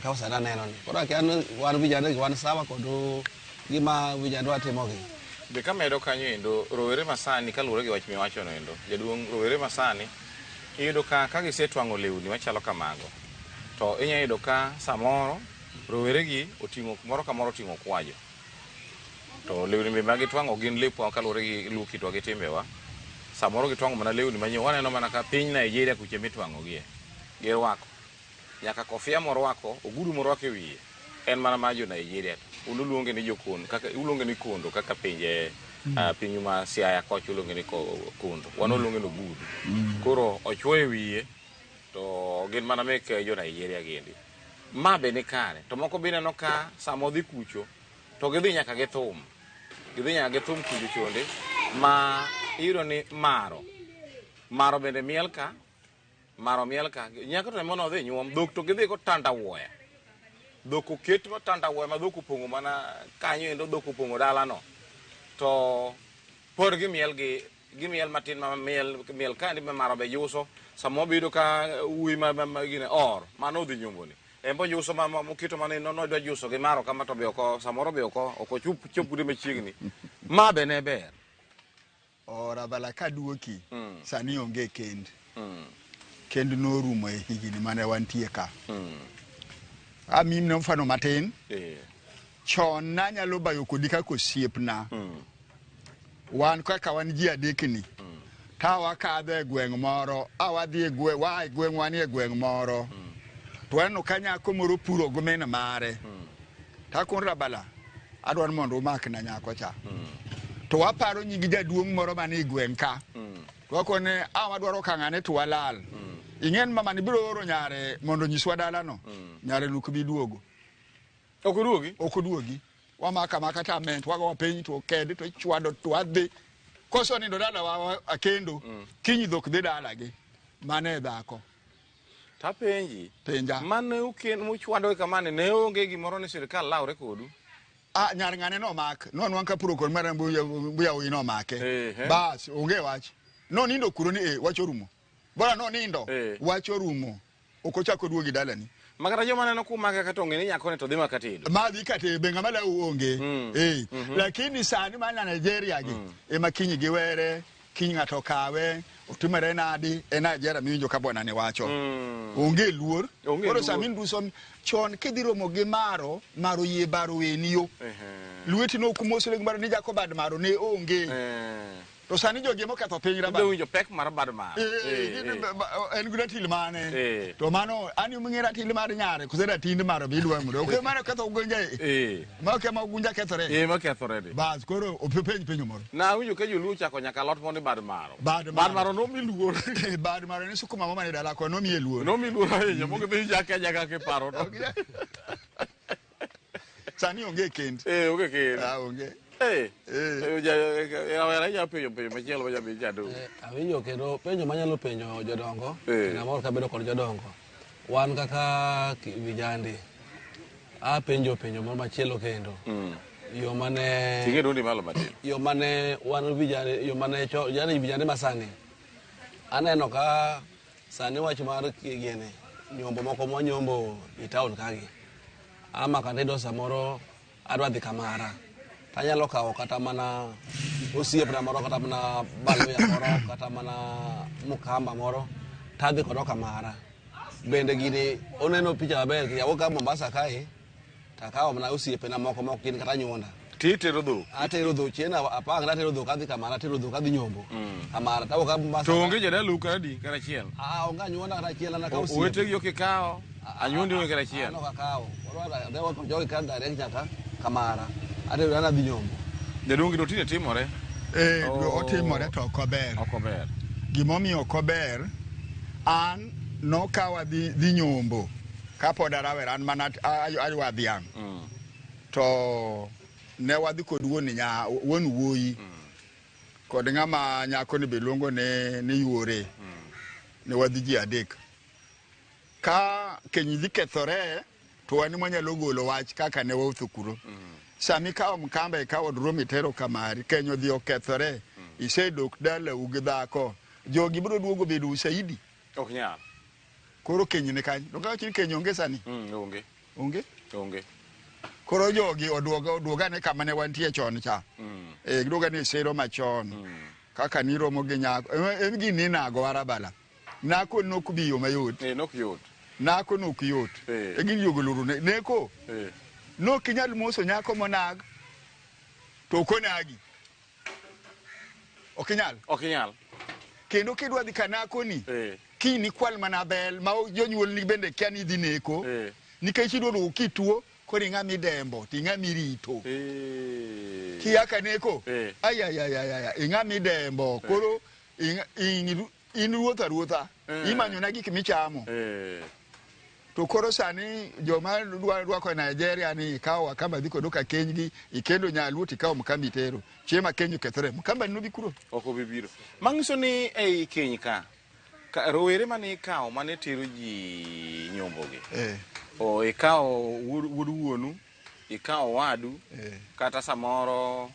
kaka sani aneno ni. Koro akia ni wan vijana gi wan sawa kod gima vijandwa timogi. Be kamedo kanyo endo, rowere masani kaluwore gi wach miwachono endo, jaduong' rowere masani iyudo ka ka gisetwang'o lewni machalo kamago, to inya yudo ka samoro rowere gi oting'o moro ka moro oting'o okwajo. To lewni be ma gitwang'o gin lepwa kaluwore gi luo kitwa gi timbewa. Samoro gitwang'o mana lewni manyien, waneno mana ka piny Nigeria kuche mitwang'o gie, girwako. Nyaka kofia morwako, ogudu morwako e wiye, en mana mar jo Nigeria. Un uluonge ni jokon, kaka uluonge ni kondo kaka pinje pinyu ma Siaya kocha uluonge ni kondo. Wan waluonge ni ogudu. Koro ochwoyo e wiye to gin mana mek jo Nigeria giendi. Ma be ni kare. To moko be ineno ka sama odhi kucho to gidhi nyaka gi thum. Gidhi nyaka gi thum kucho chonde ma iyudo ni maro. Maro bende miel ka, maro miel ka. Nyako to ema nodhi nyuom, dhok to gidhi go tandawuoya. Dhok oket ma tandawuoya ma dhok opong'o mana kanyo endo dhok opong'o dalano. To pod gimiel gi gimiel matin ma miel miel kaendi ma maro be juso. Samoro be iyudo ka wuoyi ma gine or mano odhi nyombo ni. En be ojuso ma moketo mane nodwa juso gi maro kama to be ok samoro be ok ok ochop chop kude machiegni. Ma be ne ber. Orabala kaduoki sani onge kend. Kend norumo e higni mane wantie ka. Amiyi mfano matin. Chon nanyalo bayo kodi kaka osiepna. Wan kaka wan ji adekni. Ka wakadho e gweng' moro, a wadhi e gweng' waa e gweng' wan e gweng' moro. To waneno ka nyako moro puro gi min mare. Takon Rabala, adwaro mondo umakna nyako cha. To waparo nying jaduong' moro manie gweng' ka. To wakone, a wadwaro ka ng'ane to walal. Ing'en mama ni biro oro nyare mondo onyiswa dalano. Nyare no ok bi duogo. Ok oduogi? Ok oduogi. Wamako amaka tament, wago piny to ked to ichwado to wadhi. Koso nindo dalawa akendo, kiny dhok dhi dalagi. Mano e dhako. Tapenji. Penja. Mane uken muchwado kamane ne onge gimoro ni sirikal lawre kodu? Ah, nyar ng'ane nomak. Nonwang' ka puro kod mara mbuya mbuya wi nomake. Bas, onge wach. Nonindo kuro ni eh, wach orumo. Bora nonindo, wach orumo. Ok ochak oduogi dalani. Makata joma neno kumake kata ong'e ni nyakoni to dhi maka tedo. Ma dhi ka tedo be ng'ama lawu onge. Eh. Lakini sani mana Nigeria gi ema kiny giwere, kiny ng'ato kawe, otimore nadi, e Nigeria miwinjo ka bwana ni wacho. Onge luor. Onge Koro luor. sama induso chon kidhi romo gi maro, maro yie baro weni yo. Lweti no kumosre gi maro ni jako bad maro ne onge. To sani jogi ema oketho piny Idwa Rabana. winjo pek mar bad maro. En gi ratil mane? To mano an imng'e ratil mar nyare kose ratind maro be idwa ng'udo. Ok mano ketho ugunja e. Ma ok ema ugunja kethore. Ma kethore di. Bas koro openj penjo moro. Na awinjo ka joluo chako nyaka lot mondo bad maro. Bad Bad maro nomi luor. Bad maro ne sukuma mama ne dala ko nomiye luor. Nomi luor ahinya mondo dhi jake ajaka kiparo to. Sani onge kend. Onge kend. Ah, onge. Rawera inyalo penjo penjo machielo ma jabi chando. Awinjo kendo penjo manyalo penjo jodongo, kendo amor kabedo kod jodongo. Wan kaka vijande, apenjo penjo moro machielo kendo. Yo mane Ting'e duondi malo matin. Yo mane wan vijande, yo mane cho, yani vijande masani. Aneno ka sani wach mar gini, nyombo moko mwanyombo e town kagi. Ama kata iyudo samoro adwa dhi kamara tanyalo kawo kata mana osiepna moro kata mana baluya moro kata mana mukamba moro tadhi kodo kamara. Bende gini oneno picha maber nikech awuok ka Mombasa kae takawo mana osiepena moko mok gin kata anyuonda. Titero dhok. Atero dhok chien apang atero dhok adhi kamara atero dhok adhi nyombo. Kamara tawuok ka Mombasa. To onge jadalu kata adi kata achiel? Ah, onge anyuonda kata achiel an akawo osiepe. Owetegi ok ikawo, anyuondi onge kata achiel. An ok akawo. Koro adhi jogi ka direct nyaka Kamara. Atero an adhi nyombo. Jaduong' gino tinde timore. Otimore to ok ober. Ok ober. Gimomiyo ok ober, an nokawa dhi nyombo kapod arawera an mana aywa dhiang'. To ne wadhi kod wuon wuoyi kod ng'ama nyako ni be luongo ni yuore. Ne wadhi ji adek. Ka keny dhi kethore to wan ema wanyalo golo wach kaka ne wawuotho kuro. Sama ikawo mkamba ikawo od romo itero kamari, keny odhi okethore, isedok dalau gi dhako, jogi biro duogo bedo usaidi. Ok nyal. Koro keny ni kany. Donge awach ni keny onge sani? Onge. Onge? Onge. Koro jogi oduoga ne kama ne wantie chon cha. Giduoga ne sero machon. Kaka niromo gi nyako. En gini inago Arabala. Nako nok bi yo mayot. Nok yot. Nako nok yot. E gini jogo loro ne. Neko. Nok inyal moso nyako monag. To ok onagi. Ok inyal. Ok inyal. Kendo kidwa dhi kanako ni. Kiny ikwal mana bel ma jonyuolni bende kia ni idhi neko. Nikech idwa duogo kituo, koro ing'ama idembo, to ing'ama irito. Kia ka neko, ayayayaya, ing'ama idembo, koro in ruoth aruotha, imanyona gik michamo. To koro sani joma dwa rwako e Nigeria ni ikawo Wakamba dhi kodo ka kenygi, ikendo nyaluo tikawo Mkamba itero. Chiemo keny okethore. Mkamba nobi kuro. Ok obi biro. Manyiso ni ei keny ka, rowere mane ikawo mane tero ji nyombogi. O ikawo wuod wuonu, ikawo wadu, kata samoro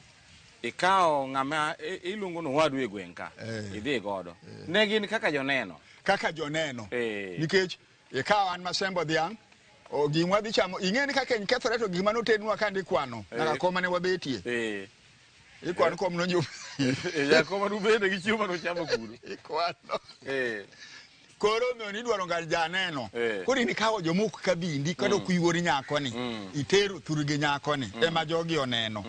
ikawo ng'ama iluongo ni owadu e gweng' ka, idhi godo. Ne gin kaka joneno. Kaka joneno. Nikech ikawo an masembo dhiang', gimwa dhi chamo, ing'e ni ka keny kethore to gima notenwa ka ndikwano, nyaka kom mane wabetie. Ikwano kom nonjo. Jakoma nubede gi chiemo mane uchamo kuno. Ikwano. Koro omiyo nidwaro ga janeno. Koro in ikawo jomok kabindi kata ok yuori nyakoni. Itero thurgi nyakoni. Ema jogi oneno.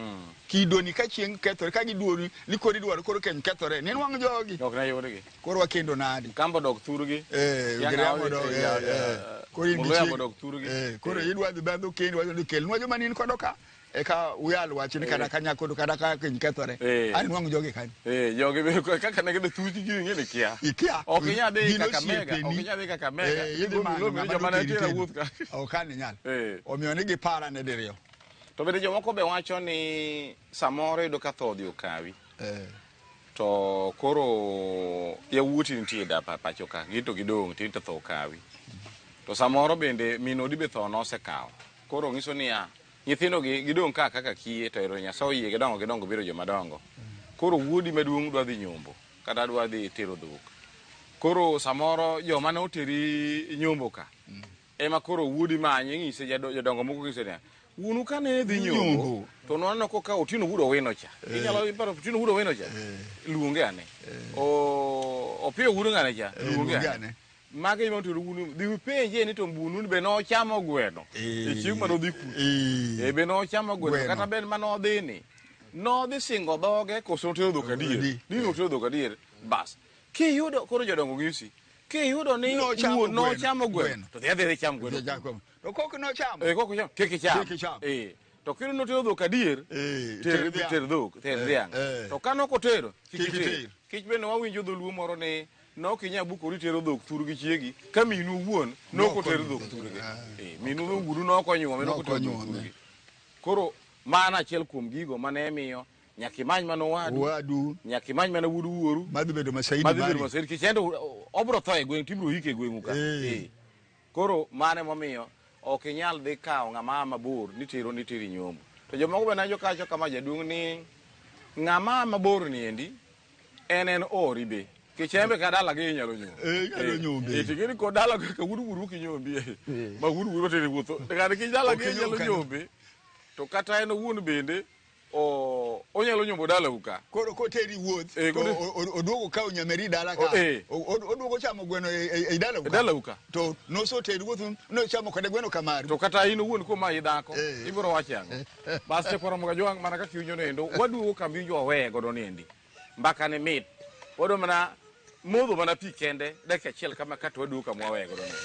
Kidoni ka chieng' kethore ka giduoni ni koro idwaro koro keny kethore. Ninwang' jogi. Ok ne yudgi. Koro wakendo nadi. Kamba odok thurgi. Giriamo odok. Koro in gi Moloyamo odok thurgi. Koro idwa dhi bandho kendi wacho ni kelnwa joma nin kodo ka. Eka uyal wach ni kata ka nyako to kata ka keny kethore. An nwang' jogi kanyo. Jogi be kaka ne gidhi thuchgi ing'e ni kia. Ikia. Ok inyal dhi Kakamega, ok inyal dhi Kakamega. Idhi manyo ng'ama joma ne noteri tero tedo. wuoth ka. Ok an inyal. Omiyo ni gipara ne diriyo. To bende jomoko be wacho ni samoro iyudo ka tho odhi okawi. To koro yawuoti nitie da pacho ka, gin to gidong' tin to tho okawi. To samoro bende min odi be tho nosekawo. Koro nyiso niya, nyithindo gi gidong' ka kaka kiye to ero Nyasaye oyie gidongo gidongo biro joma dongo. Koro wuodi maduong' dwa dhi nyombo kata dwa dhi tero dhok. Koro samoro joma ne oteri nyombo ka ema koro wuodi manye ng'ise jodongo moko ng'ise niya, wuonu kane dhi nyombo to nwaneno koka Otieno wuod Owino cha. Inyalo paro Otieno wuod Owino cha? Luonge ane. Opiyo wuod ng'ane cha? Luonge ane. Mage ema otero wuonu. Dhi upenje ni to wuonu be nochamo gweno. E chieng' mane odhi kucho. Be nochamo gweno. Kata ben mane odhi ni. Nodhi singo dhoge koso notero dhok adier. Ni notero dhok adier. Bas. Kiyudo koro jodongo ng'isi. Kiyudo ni wuon nochamo gweno. To dhi adhiya icham gweno. To kok nochamo. Kok ochamo. Kik icham. To kiyudo notero dhok adier. Ter dhok, ter dhiang'. To ka nok otero, kik iter. Kich bende wawinjo dholuo moro ni nok inyal bukori tero dhok thurgi chiegi ka minu owuon nok otero dhok thurgi. Minu wuonu nok onyuome nok otero dhok thurgi. Koro mano achiel kuom gigo mane miyo nyaka imany mana owadu, nyaka imany mana wuod wuoru madhi bedo masaidi mari. Madhi bedo masaidi kich endo obro tho e gweng' tibro hike e gweng'u ka. Koro mano emomiyo ok inyal dhi kawo ng'ama aa mabor nitero niteri nyombo. To jomoko be nanjo kacho kama jaduong' ni ng'ama aa mabor ni endi en ori be. Kech embe ka dala gi inyalo nyombo. Inyalo nyombe. Tigeni ko dala ka wuod wuoru ok inyombi. Ma wuod wuoru otere wuotho. Kata kech dala gi inyalo nyombe. To kata en owuon bende onyalo nyombo dalau ka. Koro koteri wuoth to oduogo kawo nyameri dala ka. Oduogo chamo gweno e dalau ka. Dalau ka. To nosoteri wuoth nochamo kode gweno kamaru. To kata in owuon komayi dhako ibiro wacho ang'o? Bas te kwaro moga jwang' mana kaka iwinjo noendo waduogo kambi winjo waweye godo niendi. Mbaka ni mit. Wadwa mana modho mana pi kende dakika achiel kama kato waduogo kama waweye godo niendi.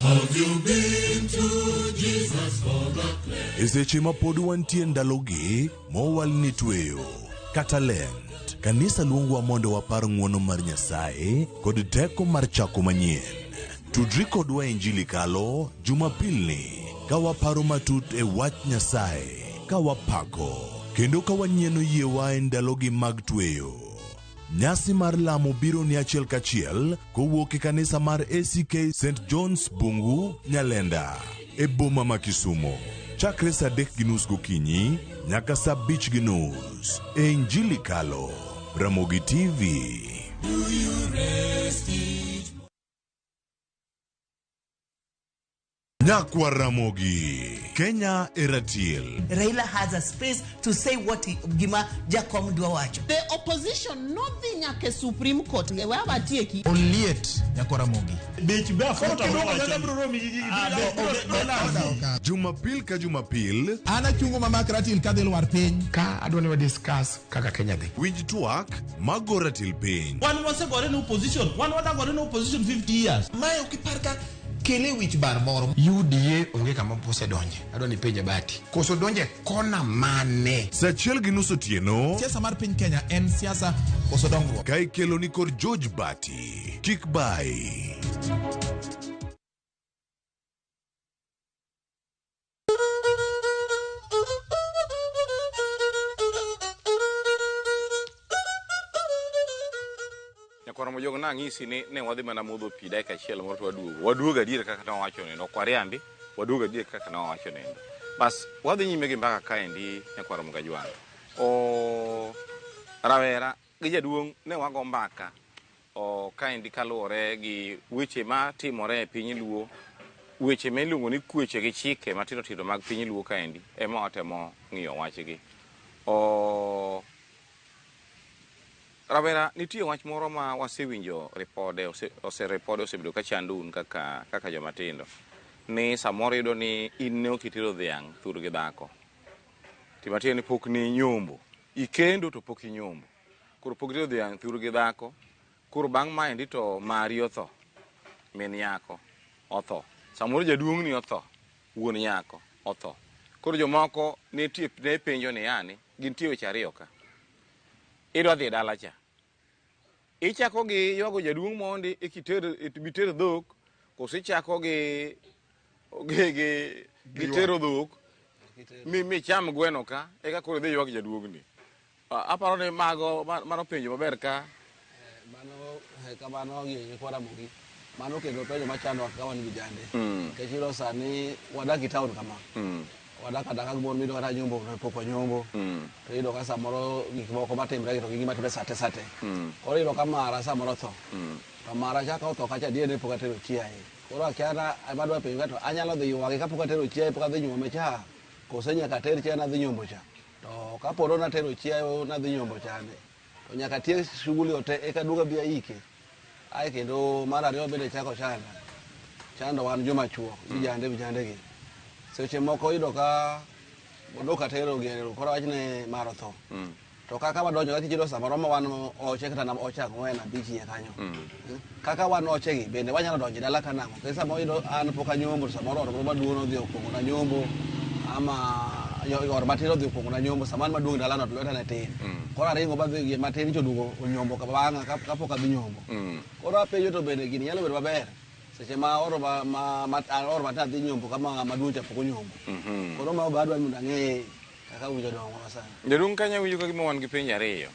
Have you been to Jesus for the cleansing? E seche ma pod wantie ndalogi mowal ni tweyo kata Lent, kanisa luongwa mondo wapar ng'uono mar Nyasaye kod teko mar chako manyien. Tudri kodwa e Injili Kalo Jumapilni ka waparo matut e wach Nyasaye, ka wapako kendo ka wanyieno yiewa e ndalogi mag tweyo. Nyasi mar lamo biro ni achiel kachiel kowuok e kanisa mar ACK St. John's Bungu, Nyalenda, e boma ma Kisumu. Chakre saa 3:30 gokinyi nyaka saa 5:30. E Injili Kalo, Ramogi TV. Do you rest it? Nyakwa Ramogi, Kenya Eratil. Raila has a space to say what he, gima Jakom dwa wacho. The opposition nodhi nyaka e Supreme Court e we watieki. Oliet nyakwa Ramogi. Bech be aforo Jumapil ka Jumapil, An achungo mamak ratil kadhi lwar piny. Ka adwa ni wa discuss kaka Kenya dhi. Winj twak mago ratil piny. Wan wasegore ne opposition, wan wadagore ne opposition 50 years. Mae ok ipar ka kele wich bar moro. UDA onge kama osedonje. Adwa ni penje Bati. Koso donje kona mane? Saa 1:30 otieno. Siasa mar piny Kenya en siasa koso dongruok. Ka ikelo ni kod George Bati. Kik bai. Nyakwar Mojong nang'isi ni ne wadhi mana modho pi dakika achiel moro to waduogo. Waduogo adier kaka ne wawacho nendo. Ok wariambi, waduogo adier kaka ne wawacho nendo. Bas, wadhi nyime gi mbaka kaendi Nyakwar Mugajwang'. O rawera gi jaduong' ne wago mbaka o kaendi kaluwore gi weche ma timore e piny Luo, weche ma iluongo ni kweche gi chike matindo tindo mag piny Luo kaendi ema watemo ng'iyo wachgi. O rawera, nitie wach moro ma wasewinjo ripode ose osebedo ka chando un kaka kaka joma tindo ni samoro iyudo ni in ne ok itero dhiang' thur gi dhako timatiende ni pok ni nyombo ikendo to pok inyombo koro pok itero dhiang' thur gi dhako koro bang' maendi to mari otho min nyako otho samoro jaduong'ni otho wuon nyako otho koro jomoko nitie ne penjo ni yani gintie weche ariyo ka idwa dhi dala cha ichako gi ywago jaduong' mondi ekiter biter dhok koso ichako gi gi tero dhok mi cham gweno ka eka koro idhi ywag jaduong'ni. Aparo ni mago mano penjo maber ka mano kamano gi nyikwa Ramogi mano kendo penjo machando kaka wan vijande nikech iyudo sani wadak e town kama wadak adaka gi mon miyudo kata nyombo to pok wanyombo to iyudo ka samoro gik moko matimre to gin gima timre sate sate koro iyudo ka mara samoro otho to mara cha ka otho kacha adier ne pok atero chiaye koro akia ema adwa penjo to anyalo dhi ywage kapok atero chiaye pok adhi nyuome cha kose nyaka ater chiaye nadhi nyombo cha to kapo natero chiaye nadhi nyombo chande to nyaka tiek shughuli ote eka duoga bi aike ae kendo mar ariyo bende chako chando wan joma chuo vijande gi seche moko iyudo ka odok atero gero koro wachne mar otho to kaka wadonjo kaka iyudo samoro ma wan oche kata oche 4 5 iye kanyo kaka wan oche gi bende wanyalo donjo dala ka nang'o nikech samoro iyudo an pok anyombo samoro ot moro maduong' odhi okuongo na nyombo ama ot matin odhi okuongo na nyombo sama an maduong' dalano to lweta ne tin koro aringo madhi matin to oduogo onyombo bang'a kapok adhi nyombo koro apenjo to bende gini nyalo bedo maber seche ma oro ma matin adhi nyombo kama maduong' cha pok onyombo koro ma be adwa mondo ang'e kaka winjo dongo masani. Jaduong' kanyo winjo ka gima wan gi penjo ariyo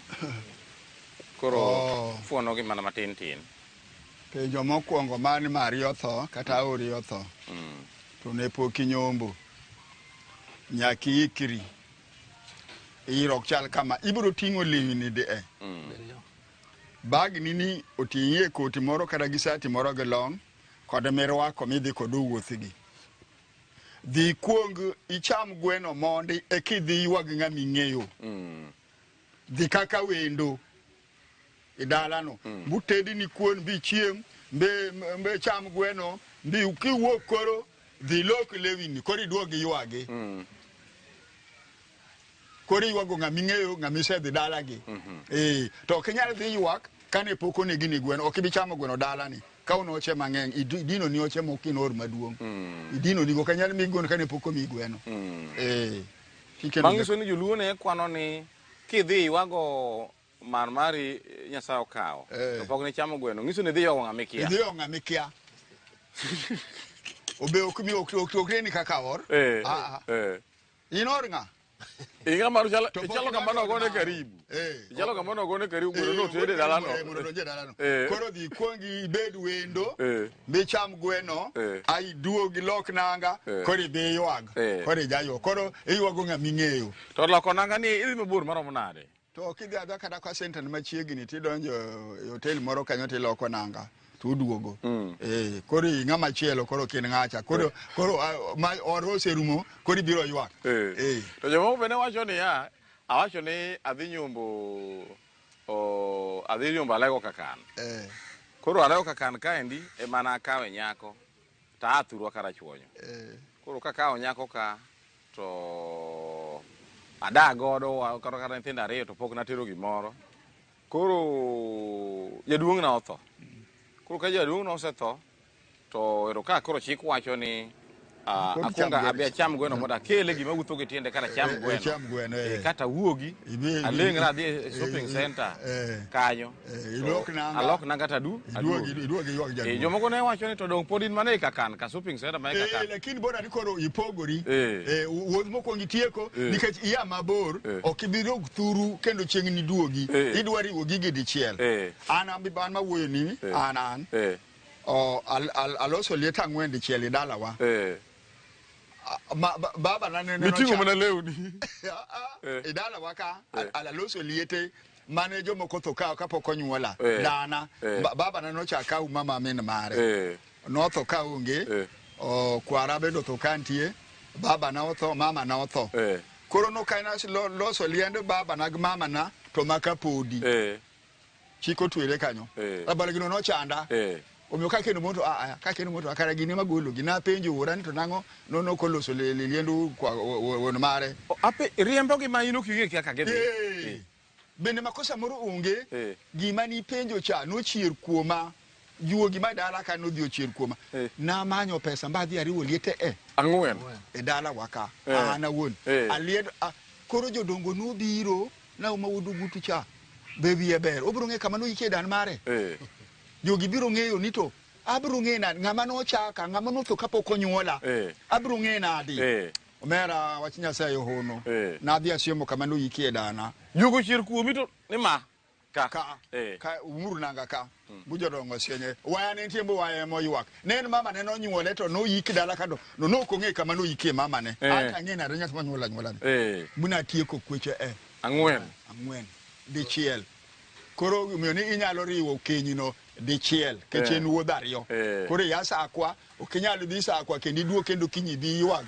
koro fuono gi mana matin tin. Penjo mokwongo man mari otho kata ori otho to ne pok inyombo nyaka iikri ir ok chal kama ibiro ting'o lewni de e bagni ni oting'ie koti moro kata gi sati moro gi long kod mirwako midhi kod wuothgi. Dhi kuong icham gweno mondi eka idhi ywag ng'ama ing'eyo. Dhi kaka wendo e dalano butedni kuon bichiem mbe cham gweno mbi kiwuok koro dhi lok lewni koro iduog iywagi. Koro iywago ng'ama ing'eyo ng'ama isedhi dalagi. To ok inyal dhi ywak kane pok onegi ni gweno ok ibi chamo gweno dalani ka un oche mang'eny idino ni oche moko in or maduong' idino nigo ok nyal mi gweno kane pok omi gweno. Manyiso ni joluo ne kwano ni kidhi ywago mar mari Nyasaye okawo to pok ne chamo gweno nyiso ni idhi ywago ng'ama ikia. Idhi ywago ng'ama ikia. Obe ok mi ok neni kaka or. In or ng'a? Inga mano chalo ichalo kama nogone karibu. Ichalo kama nogone karibu gweno notede dalano. Mondo odonje dalano. Koro dhi ikuong ibed wendo, micham gweno, ai duog ilok nanga, koro idhi ywag. Koro ijaywak. Koro iywago ng'ama ing'eyo. To loko nanga ni idhi mabor maromo nade? To kidhi adhiya kata kwa center ni machiegni tidonjo e hotel moro kanyo tiloko nanga to uduogo. Koro ng'ama chielo koro ok in ng'acha. Koro koro ma oro oserumo koro ibiro ywak. To jomoko bende wacho niya, awacho ni adhi nyombo adhi nyombo Alego Kakan. Koro Alego Kakan kaendi ema nakawe nyako to aa thurwa Karachuonyo. Koro kakawo nyako ka to adak godo kata nyithindo ariyo to pok natero gimoro. Koro jaduong' na otho. Koro ka jaduong' na osetho to ero ka koro chik wacho ni akwongo abi acham gweno mondo akele gima wuotho gi tiende kata acham gweno. Icham gweno. Kata awuogi aleng'ra adhi e shopping center kanyo. Ilok nanga. Alok nanga to adu. Iduogi iywag jaduong'. Jomoko ne wacho ni to dong' pod in mana e Kakan ka shopping center ma e Kakan. Lakini bora ni koro ipogori. Wuoth mokwongo itieko nikech ia mabor ok ibi dok thuru kendo chieng' niduogi. Idwa riwo gigi dichiel. An an mawuoyo ni an aloso liet ang'wen dichiel e dalawa. Baba na ne Miting'o mana lewni. E dalawa ka aloso liete mane jomoko otho ka kapok onyuola. Dana baba na nochak kaw mama min mare. Notho ka onge. Kwara bende otho ka nitie. Baba na otho, mama na otho. Koro nokana loso liend baba na gi mama na to maka podi. Chik otwere kanyo. Rabolo gino nochanda. Omiyo ka kendo moto ka kendo moto kara gini magolo gi napenjo wuora ni to nang'o nono koloso liend wuon mare. Ape riembo gi ma in ok ing'e kaka gidhi. Bende makosa moro onge. Gima nipenjo cha nochier kuoma. Juogi ma dala ka nodhi ochier kuoma. Namanyo pesa mbadhi ariwo liete ang'wen e dala wa ka. An awuon. Alied koro jodongo nobiro nauma wuod Ogutu cha. Be wiye ber. Obiro ng'e kama noyike dan mare. Jogi biro ng'eyo ni to abiro ng'e nade ng'ama nochaka ng'ama notho kapok onyuola. Abiro ng'e nade. Omera wach Nyasaye hono. Nadhi asiemo kama noyikie dana. Juogo chier kuomi to ni ma ka ka umuru nanga ka. Bu jodongo sienye. Waya ne nitie mbo waya moywak. Ne en mama ne nonyuole to noyik dala ka to nok ong'e kama noyikie mama ne. Ata ng'e nade nyathi monyuola anyuola ni. Muna tieko kweche Ang'wen. Ang'wen. Dichiel. Koro omiyo ni inyalo riwo kenyino dichiel kech en wuodh ariyo. Koro iya Sakwa, ok inyal dhi Sakwa kendo iduog kendo kiny ibi ywag.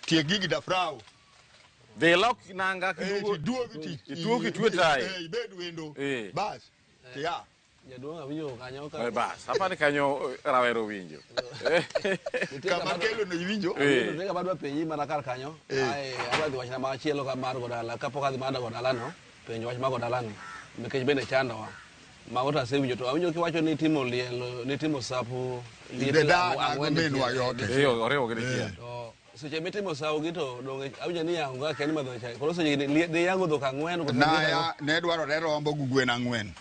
Tiek gigi dafrao. Dhi ilok nanga kiduogo ituo kitwe tai. Ibed wendo. Bas. Tiya. Jaduong' awinjo kanyo ka. Bas, apani kanyo rawero winjo. Kama kelo no iwinjo. Nitie kama adwa penji mana kar kanyo. Ae adwa dhi wachna machielo ka mar godala kapok adhi mar godala no. Penjo wach mar godala ni. Nikech bende chandowa. Mago to asewinjo to awinjo kiwacho ni itimo liel, nitimo sapo liete ang'wen dichiel. Oriwo gi dichiel. To seche mitimo sawo gi to donge awinjo ni yango ka kia ni madho chai. Koro seche gi dhi yango dhok ang'wen koso Naya ne dwarore rombo gi gwen ang'wen.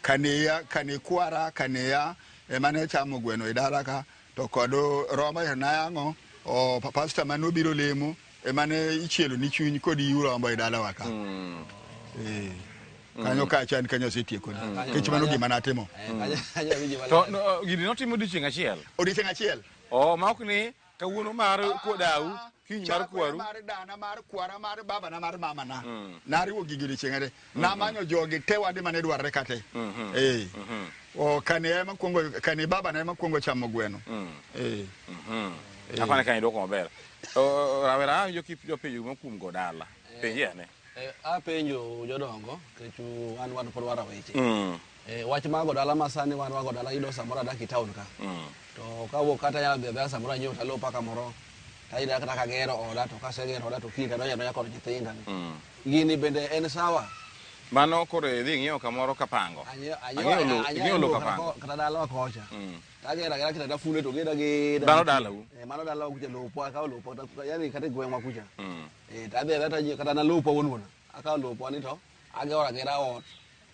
Kaneya, kane kwara, kaneya ema ne chamo gweno e dala ka to kod rombo nayang'o o pastor mane obiro lemo ema ne ichielo ni chuny kod yiw rombo e dalawa ka. Kanyo ka chan kanyo osetieko ni. Nikech mano gima natimo. To gini notimo odiochieng' achiel? Odiochieng' achiel. Ma ok ni kawuono mar dau, kiny mar kwaru. Mar dana, mar kwara, mar babana, mar mamana. Nariwo gigi odiochieng' ade. Namanyo jogi te wande mane dwarre kate. Kane ema kuongo, kane babana ema kuongo chamo gweno. Apani kanyo idwoko maber. Rawera awinjo kipenjo gima kuom go dala. Penje ane. Apenjo jodongo nikech an wan pod waraweche. Wach mar godala ma sani wan wago dala iyudo samoro adak e town ka. To kawuok kata anyalo dhi adhiya samoro anyiewo talopa kamoro. Tayudo kata kagero oda to kasegero oda to kiny tadonjo adonja kod nyithinda ni. Gini bende en sawa. Mano koro idhi ing'iewo kamoro kapango. Ing'iewo lo kapango. Kata dalawa kocha. Tagero agera kata tafunde to geda geda. Mano dalau. Mano dalawa kucha lopwa, akawo lopwa, yani kata e gweng'wa kucha. Tadhi adhiya tanyiewo kata nalopwa wuon wuon. Akawo lopwa ni to agero agera ot.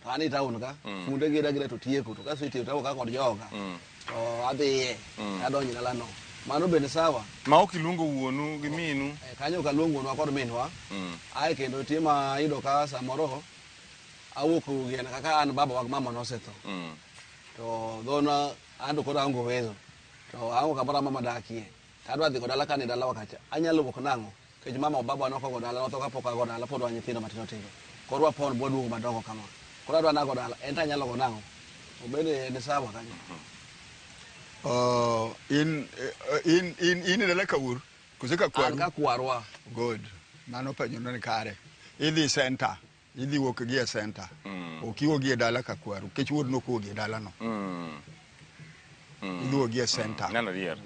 To an e town ka, funde geda geda to tieko. To kasetieko to awuok ka kod joga. To adhiye, adonjo e dalano. Mano bende sawa. Ma ok iluongo wuonu gi minu. Kanyo ok aluong wuonwa kod minwa. Ae kendo nitie ma iyudo ka samoro awuok gene kaka an baba gi mama nosetho. To dhona an to koro aonge uwezo. To aonge kamoro mama dakie. To adwa dhi go dala kane dalawa kacha. Anyalo wuok nang'o? Nikech mama baba ne ok ogo dala, notho kapok ago dala, pod wan nyithindo matindo tindo. Koro wapon bwaduogo madongo kama. Koro adwa nago dala, en to anyalo go nang'o? Obende en sawa kanyo. In in in in e dala ka wuor kose ka kwaru? An ka kwarwa. Good. Mano penjo no ni kare. Idhi center. Idhi wuok gi e center. Ok iwuog gi e dala ka kwaru. Nikech wuod nok wuog e dala no. Idhi wuog gi e center. Neno adier.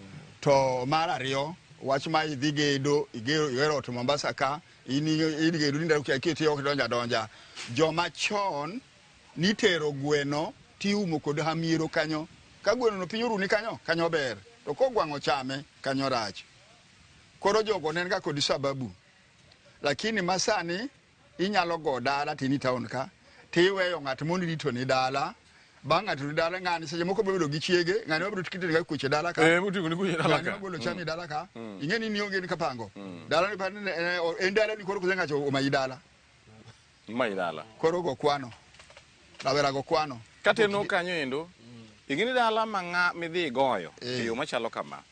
To mar ariyo, wach ma idhi gedo, igero igero ot Mombasa ka, in in gedo ni ndalo kia kiti ok donja donja. Joma chon nitero gweno tiumo kod hamiero kanyo. Ka gweno no piny oruni kanyo, kanyo ber. To kogwang' ochame, kanyo rach. Koro jogo ne ga kod sababu. Lakini masani inyalo go dala tini town ka, tiweyo ng'at mondo rito ni dala. Bang' ng'ato ni dala ng'ani seche moko biro bedo gi chiege, ng'ani mabiro tikite ga kuche dala ka. Moting'o ni kuche dala Ng'ani ka. magolo cham e dala ka. Ing'e ni nionge ni kapango. Dala ni pani en dala ni koro kose ng'ato omayi dala. Mayi dala. Koro go kwano. Rawera go kwano. Kateno kanyo endo, ing'e ni dala ma ng'a midhi goyo e yo machalo kama.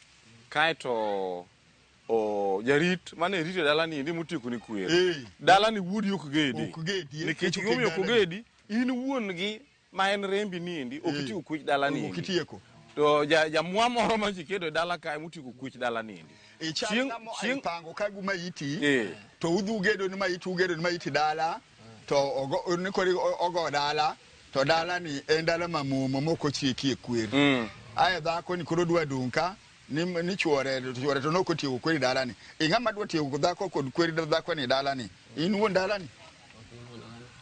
Kaeto o jarit mane rito dala ni endi motieko ni kwer. Dala ni wuodi ok gedi. Ok gedi. Nikech gimomiyo ok ogedi, in wuon gi ma en rembi ni endi ok itieko kwech dala ni Ok endi. itieko. To jamwa moro ma chikedo e dala kae motieko kwech dala ni endi. Ichal ng'ama opango ka gi maiti, to udhi ugedo ni maiti, ugedo ni maiti dala, to ogo, ni koro ogo dala, to dala ni en dala mamuomo mok ochieki e kwer. Ae dhako ni koro dwa dung' ka, ni chuore, to chuore to nok otieko kweri dala ni. Ing'ama dwa tieko dhako kod kweri dhako ni dala ni. In wuon dala ni.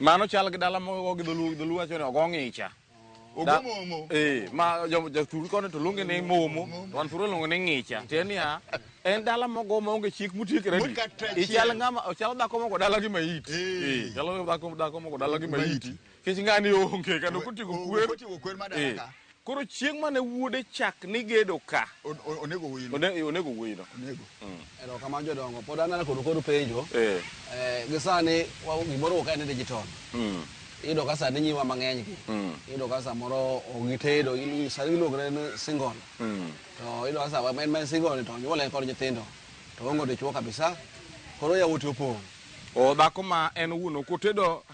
Mano chal gi dala mogo gi dholuo, dholuo wacho ni ogo ng'icha. Ogo momo. Ma jothur koni to luonge ni momo, to wan thur iluongo ni ng'icha. Tiende niya, en dala mogo maonge chik motiekre ni. Ichal ng'ama, ochal dhako mogo dala gi maiti. Chalo dhako mogo dala gi maiti. Nikech ng'ani onge kendo kotieko kwer. Kotieko kwer ma dala ka. Koro chieng' mane wuode chak ni gedo ka. Onego wuoyino. Onego wuoyino. Onego. Erokamano jodongo, pod aneno kod penjo. Gi sani gimoro ok en digital. Iyudo ka sani nyiwa mang'eny gi. Iyudo ka samoro ok gitedo, sani giluongore ni single. To iyudo ka sama en single to onyuole kod nyithindo. To oonge dichuo kabisa. Koro yawuote opong'. O dhako ma en owuon ok otedo,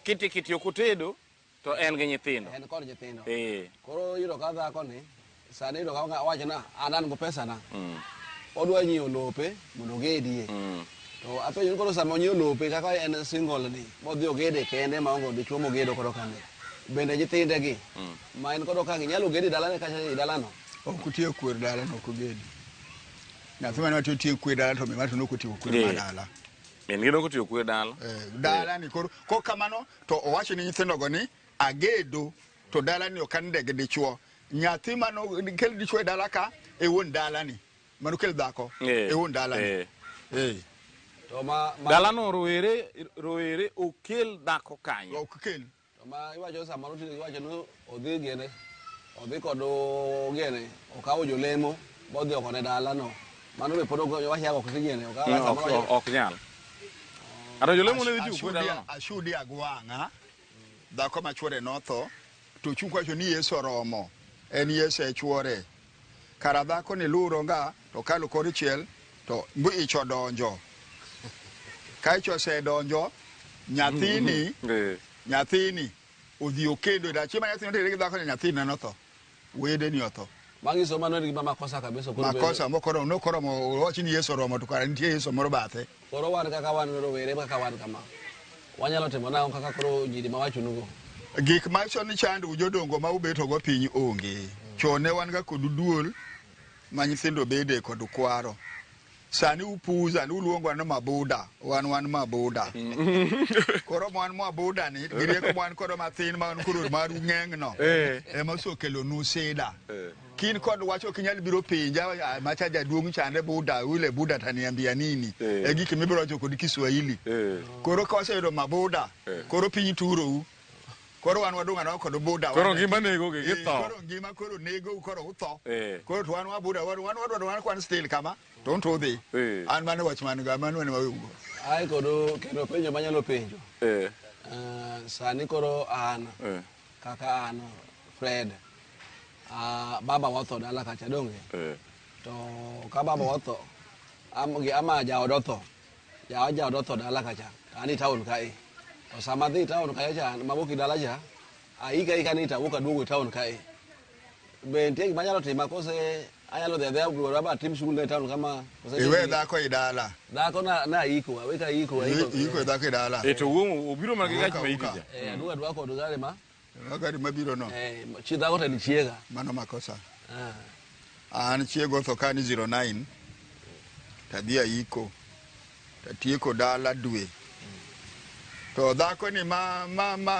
kiti kiti ok otedo, to en gi nyithindo. En kod nyithindo. Koro iyudo ka dhako ni, sani iyudo ka owacho na, an go pesa na. Odwa nyiewo lope mondo ogedie. To apenjo ni koro sama onyiewo lope kaka en single ni, modhi ogede kende maonge dichuo mogedo kodo kane. Bende nyithinde gi, ma en kodo ka ginyalo gedo e dalane kacha e dalano? Ok otiyo kwer dala no ok ogedi. Nyathi mane watiyo tiyo kwer dala to min to nok otiyo kwer ma dala. Min gi nok otiyo kwer dala. Dala ni koro kok kamano to owacho ni nyithindo go ni agedo to dala ni ok an gi dichuo. Nyathi mano kel dichuo e dala ka e wuon dala ni. Mano kel dhako e wuon dala ni. To ma dala no rowere okel dhako kanyo. Ok kel. To ma iwacho samoro to iwacho ni odhi gene. Odhi kod gene, okawo jolemo modhi oko ne dala no. Mano be pod ok wach yago ok gene, okawo Ok nyal. Ata jolemo ne dhi tiyo kwer dala no. Ashudi agwang'a. Dhako ma chuore notho to chung' wacho ni Yesu oromo. En Yesu e chuore. Kara dhako ni luro nga to kalo kor chiel to mbu ich odonjo. Ka ich osedonjo, nyathini nyathini odhi okendo da chieng' ma nyathini otere gi dhako ni nyathini notho. Wede ni otho. Manyiso mano en gima makosa kabisa. Makosa mokoro nokoromo owacho ni Yesu oromo to kara nitie Yesu moro bathe. Koro wan kaka wan rowere kaka wan kama. Wanyalo timo nang'o kaka koro nyiri mawachonugo? Gik macho ni chando jodongo ma ubeto go piny onge. Chon ne wan ga kod duol ma nyithindo bede kod kwaro. Sani upuza ni uluongo ni mabuda, wan mabuda. Koro wan mabuda ni gi rieko wan kodo mathin ma wan koro maru ng'eng no. Ema osekelonu sida. Kin kod wach ok inyal biro penja macha jaduong' chande buda, ule buda taniambia nini. E gik mibiro wacho kod Kiswahili. Koro ka waseyudo mabuda, koro piny turou. Koro wan wadong' adong'a kod buda. Koro ngima nego gi, githo. Koro ngima koro nego koro utho. Eh. Koro to wan wabuda wan wan wadwaro wan kwan still kama to un to udhi. Eh. An mano wach man go mano ne wawugo. Ai kodo kendo penjo manyalo penjo. Eh. Sani koro an Eh. kaka an Fred baba watho dala kacha donge. Eh. To ka baba watho ama jaod otho. Jaod otho dala kacha. An e town kae. To sama adhi e town kae cha mawuok e dala cha aika ika ni tawuok aduogo e town kae. Be nitie gima anyalo timo kose anyalo dhi adhiya baba atim shughuli e town kama kose Iwe dhako e dala. Dhako na aiko awe ka aiko aiko. Iko dhako e dala. E to wuo obiro mana gi gach Wuka, maiti wuka. cha. Eh aduogo aduoga kod gari ma. Gari mabiro no. Eh chi dhako to en chiega. Mano makosa. An chiego otho ka ni 09 tadhi aiko tatieko dala dwe. To dhako ni ma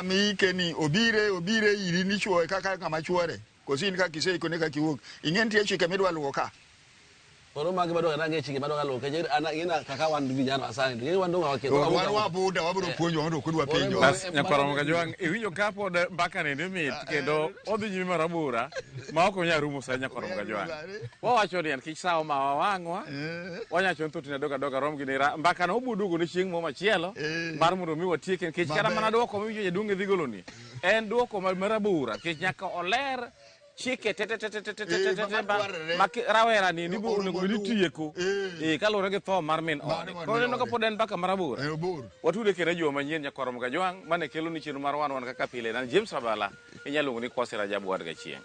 miike ni obire iri ni chuoye kaka ng'ama chuore. Koso in kaka iseiko ne kaka iwuok. Ing'e nitie chike midwa luwo ka. Koro magi madwa nang'e chike madwa luwo nikech an ing'e kaka wan vijana wa sani to ing'e wan dong' wakia. Wan wabuda wabiro puonjo mondo kudwa penjo. Bas nyakwar Mogajwang' iwinjo ka pod mbaka ni mit kendo odhi nyime marabora ma ok onyal rumo sa nyakwar Mogajwang'. Wawacho ni en kik sa omawa wang'wa wanyacho ni thothne adoga adoga rom gi nera mbaka no obiro duogo ne chieng' moro machielo mar mondo mi watieke nikech kata mana duoko miwinjo jaduong' dhi golo ni en duoko marabora nikech nyaka oler chike te ma rawera ni onego bed ni tieko kaluwore gi tho mar min ode. Koro ineno ka pod en mbaka marabora. Watude kendo e juma manyien nyakwar Mogajwang' mane kelo ni chenro mar wan wan kaka pile. An James Rabala inyalo luongo ni Kwasi Rajabu Wad Gachieng'.